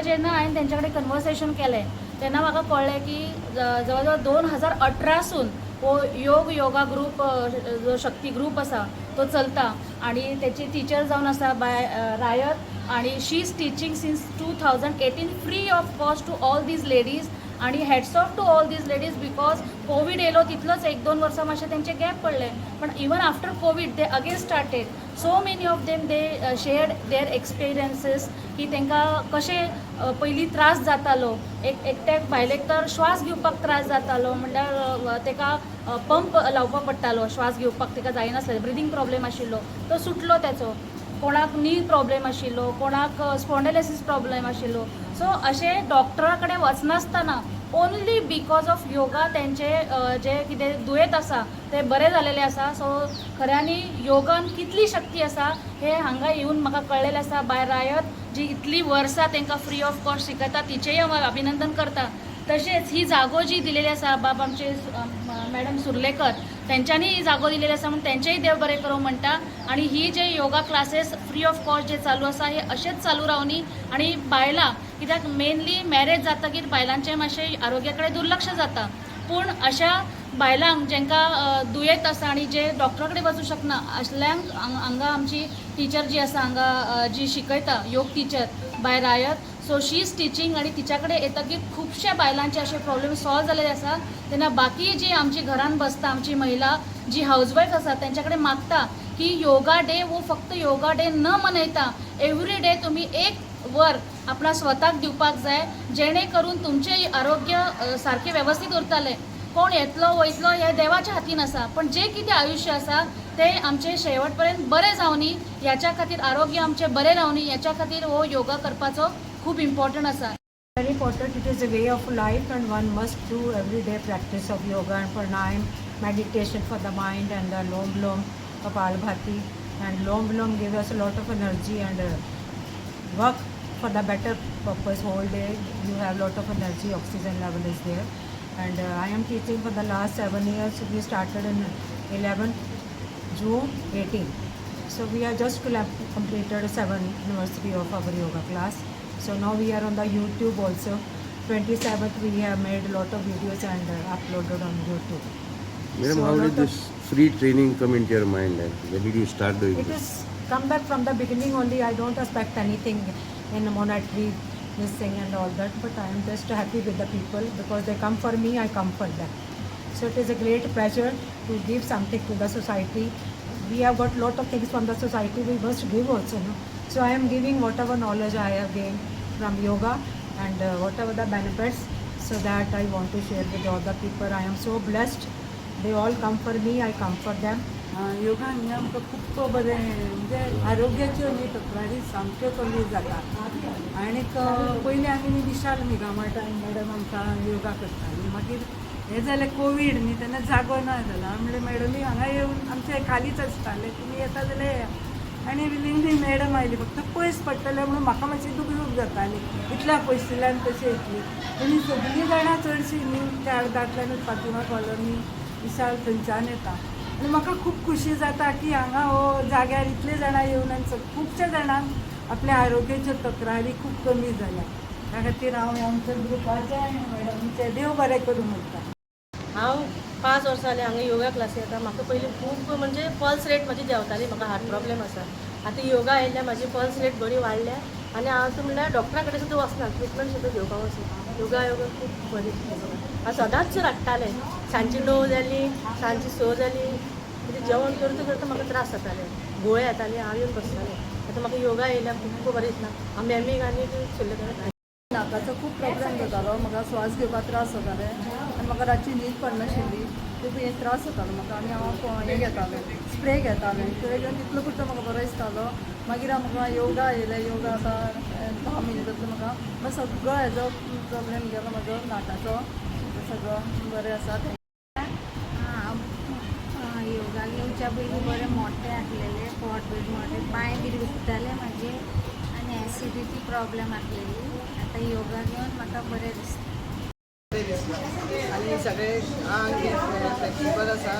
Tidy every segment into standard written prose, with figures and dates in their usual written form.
जेन्ना हांवें तेंच्या कडेन कन्वर्सेशन केलें तेन्ना म्हाका कळ्ळें की जवळ जवळ 2018सून हो योगा ग्रूप, जो शक्ती ग्रूप आसा तो चलता आणि तेची टिचर जावन आसा बाय रायत आणि she is teaching since 2018 free of cost to all these ladies. आणि hats off to all these ladies, because Covid येयलो तितलोच एक दोन वर्सां मातशें तेंचे गॅप पडले, पण even after Covid they again started. So many of them, they shared their experiences की तांकां कशें पयलीं त्रास जातालो. एक एकट्याक बायलेक तर श्वास घेवपाक त्रास जातालो, म्हणल्यार ताका पंप लावपाक पडटालो, श्वास घेवपाक ताका जायनासलें, ब्रिदींग प्रॉब्लेम आशिल्लो, तो सुटलो तेचो. कोणाक नी प्रॉब्लेम आशिल्लो, कोणाक स्पॉन्डलायसीस प्रॉब्लेम आशिल्लो. सो अशें डॉक्टरा कडेन वचनासतना ओनली because of yoga तेंचे जे कितें दुयेंत आसा ते बरें जालेले आसा. सो खऱ्यांनी योगान कितली शक्ती आसा हें हांगा येवन म्हाका कळ्ळेलें आसा. बाय रायत जी इतलीं वर्सां तांकां फ्री ऑफ कॉस्ट शिकयता, तिचेय हांव अभिनंदन करता. तशेंच ही जागो जी दिलेली आसा बाब आमचे मॅडम सुर्लेकर, तेंच्यांनी ही जागो दिलेली आसा म्हणून तेंचेय देव बरें करूं म्हणटा. आणि ही जे yoga classes free of cost जे चालू आसा हे अशेंच चालू रावनी. आणि बायलां, कित्याक मेनली मॅरेज जातकीर बायलांचें मातशें आरोग्या कडेन दुर्लक्ष जाता, पूण अशा बायलांक जेंकां दुयेंत आसा आनी जे डॉक्टरा कडेन वचूं शकना असल्यांक हांगा आमची टिचर जी आसा हांगा जी शिकयता, योग टिचर बाय रायत, so she is teaching आनी तिच्या कडेन येतकीर खुबशे बायलांचे अशे प्रॉब्लेम सॉल्व जालेले आसा. तेन्ना बाकी जी आमची घरान बसता, आमची महिला जी हावजवायफ आसा, तेंच्या कडेन मागता की योगा डे हो फक्त योगा डे न मनयता एवरी डे तुमी एक वर आपणा स्वताक दिवपाक जाय, जेणे करून तुमचें आरोग्य सारकें वेवस्थीत उरतलें. कोण येतलो वयतलो हें देवाच्या हातीन आसा, पण जें कितें आयुश्य आसा तें आमचें शेवट पर्यंत बरें जावनी ह्याच्या खातीर, आरोग्य आमचें बरें रावनी ह्याच्या खातीर हो योगा करपाचो खूब इम्पॉर्टंट आसा. Very important. It is a way of life, and one must do everyday practice of yoga and pranayam, meditation for the mind, and the lom lom, kapalbhati. And lom lom give us a lot of energy and work for the better purpose whole day. You have lot of energy, oxygen level is there. And I am teaching for the last 7 years. We started in 11 June 18. So we have just completed seven anniversary of our yoga class. So now we are on the YouTube also. 27th we have made a lot of videos and uploaded on YouTube. Madam, So how lot did of- this free training come into your mind and when did you start doing It this? Is come back from the beginning only. I don't expect anything in monetary this thing and all that, but I am just happy with the people because they come for me, I come for them. So it is a great pleasure to give something to the society. We have got lot of things from the society, we must give also. No? So I am giving whatever knowledge I have gained from yoga and whatever the benefits, so that I want to share with all the people. I am so blessed. They all come for me, I come for them. Yoga न्ही आमकां खूब बरें, म्हणजे आरोग्याच्यो न्ही तक्रारी सामक्यो कमी जाता. आणीक पयलीं आमी न्ही विशाल मेगामार्टान मॅडम आमकां योगा करताली. मागीर हें जालें कोवीड न्ही, तेन्ना जागो ना जाला. हांव म्हणलें, मॅडमी हांगा येवन आमचे खालीच आसताले, तुमी येता जाल्यार येया. आनी विलिंगली मॅडम आयली. फक्त पयस पडटलें म्हणून म्हाका मातशी दुखदूख जाताली, इतल्या पयसुल्ल्यान कशी येतली. पूण ही सगळीं जाणां चडशीं न्ही चार दाटल्यानूच फातिमा कॉलनी, विशाल थंयच्यान येता. आनी म्हाका खूब खुशी जाता की हांगा हो जाग्यार इतले जाणां येवन आनी खुबशे जाणांक आपल्या आरोग्याच्यो तक्रारी खूब कमी जाल्या. त्या खातीर हांव आमच्या ग्रुपाचें मॅडमीचें देव बरें करूं म्हणटा. हांव 5 वर्सां जालीं हांगा योगा क्लासी येता. म्हाका पयलीं खूब म्हणजे पल्स रेट म्हाजी देंवताली, म्हाका हार्ट प्रॉब्लेम आसा. आतां योगा आयिल्ल्या म्हाजी पल्स रेट बरी वाडल्या आनी हांव आतां म्हणल्यार डॉक्टरा कडेन सुद्दां वचना, ट्रिटमेंट सुद्दां घेवपाक वचना. योगा योगा खूब बरी. हांव सदांच रडटालें. सांजची 9 जालीं, सांजची 6 जालीं, कितें जेवण करता करता म्हाका त्रास जाताले, गुळे येताली, हांव येवन बसतालें. आतां म्हाका योगा येयल्या खूब बरें दिसता. हांव मॅमीक आनी सुर्लेकराक नाकाचो खूब प्रॉब्लेम जातालो म्हाका, श्वास घेवपाक त्रास जाताले आनी म्हाका रातची न्हीद पडनाशिल्ली. खूब हे त्रास जातालो म्हाका आनी हांव हें घेतालें, स्प्रे घेतालें. स्प्रे घेवन तितलो पुरतो म्हाका बरो दिसतालो. मागीर हांव म्हाका योगा येयलें. योगा आतां 10 म्हयने जातले म्हाका. मागीर सगळो हेजो प्रॉब्लेम गेलो म्हजो नाकाचो, सगळो बरें आसा. हांव योगाक येवच्या पयलीं बरें मोटें आसलेलें, पोट बीट मोटें, पांय बी दुखताले म्हाजे आनी एसिडिटी प्रॉब्लेम आसलेली. आतां योगा घेवन म्हाका बरें दिसता. बरें दिसता आनी सगळे आंग फ्लेक्सिबल आसा.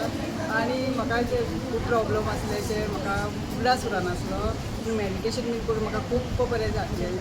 आनी म्हाका जे खूब प्रॉब्लम आसले ते म्हाका उगडास उरनासलो. मेडिटेशन बीन करून म्हाका खूब बरें जातलें.